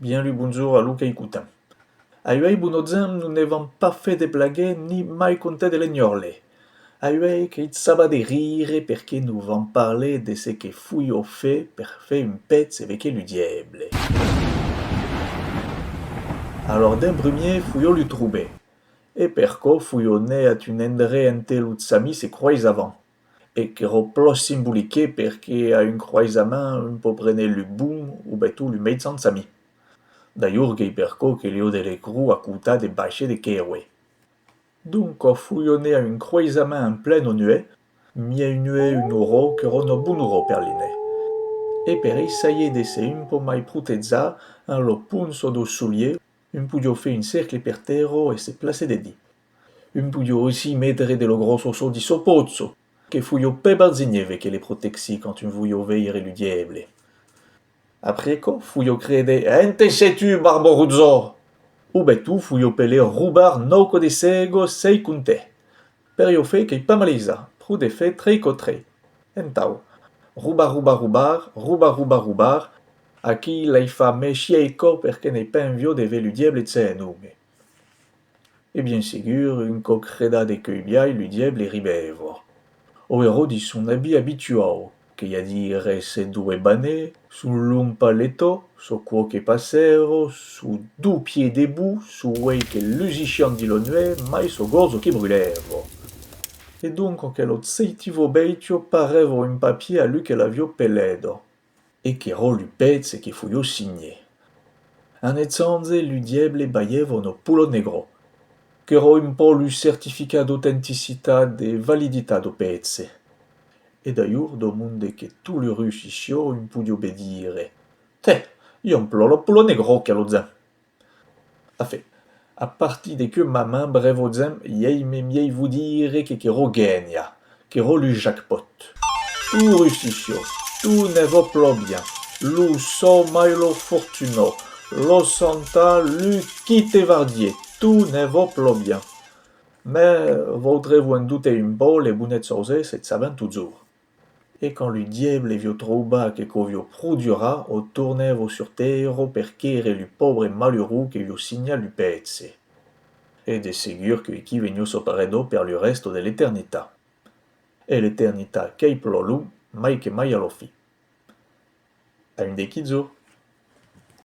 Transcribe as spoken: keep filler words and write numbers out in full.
Bien lu bonjorn a lu qu'escotan. Auei, bona gent, nos ne vam pas far de blagues ni mai contar de lenhòrles. Auei qu'es sabat de rire perque nos vam parlar de ce que foliá far per far un pètz avec lu diable. Alòrs, d'en prumier, foliá lu trobar. E per quò foliá anar a un endrech ente los chemins se croisavan. E qu'èra plan simbolic perque a un croisament un pòt prene lu bon o ben tot lu mejan chemin. D'alhors qu'es per quò que li a de lecrons a costat de baishar de quèrre. Donc foliá anar a un croisament en plena nuech, miei nuech, una ora, qu'èra una bona ora per li anar. E per essaiar d'èsser un pòt mai protejat, en la poncha dau solier, un podiá far un cercle per terra e se plaçar dedins. Un podiá aussi metre de la gròssa sòrda dins sa pòcha, que foliá pas barginhar avec la proteccion quand un voliá veire lu diable. Après quò, foliá cridar: Ente sès-tu, barba roja? O ben tot foliá apelar: Robar nòu còps de sega, sèis comptes. Per ieu far qu'es pas malaisat, pro de far tres còps tres. Entau, robar, robar, robar, robar, robar, robar, aquí l'ai fach mai sieis còps perque n'ai pas envia de veire lu diable chas un òme. E bien segur, un còp cridat de queu biais, lu diable ribava. O èra dins son abit abituau, qu'es a dire ses doas banas, son long paletot, sa coa que passava, sos dos pies de bòs, sos uelhs que lusissián dins la nuech, mai sa gòrja que brulava. E donc que la cheitiva bèstia pareva un papier a lu que l'aviá pelada. E qu'èra lu pètz que foliá signar. En echange, lu diable balhava una pola negra, qu'èra un pòt lu certificat d'autenticitat, de validitat dau pètz. E d'alhors, dau monde que tot lu russissiá, un podiá ben dire: Tè, i empla la pola negra, quela gent. Enfin, a partir de queu moment, brèva gent, ieu me miei vos dire que qu'èra ganhat, qu'èra lu jackpot. Tot russissiá, tot anava plan bien. Lu sòus mai la fortuna, la santat, lu quite vardier, tot anava plan bien. Mai, vautres vos en dotei un pauc, las bonas chausas se chaban totjorn. E quand lu diable aviá trobat que quò aviá pro durat, o tornava sus terra per quèrre lu paubres malurós qu'aviá signat lu pètz. E de segur que aquí veniá sa paredor per lu rèsta de l'eternitat. E l'eternitat qu'es plan long, mai que mai a la fin. A un de quilhs jorns.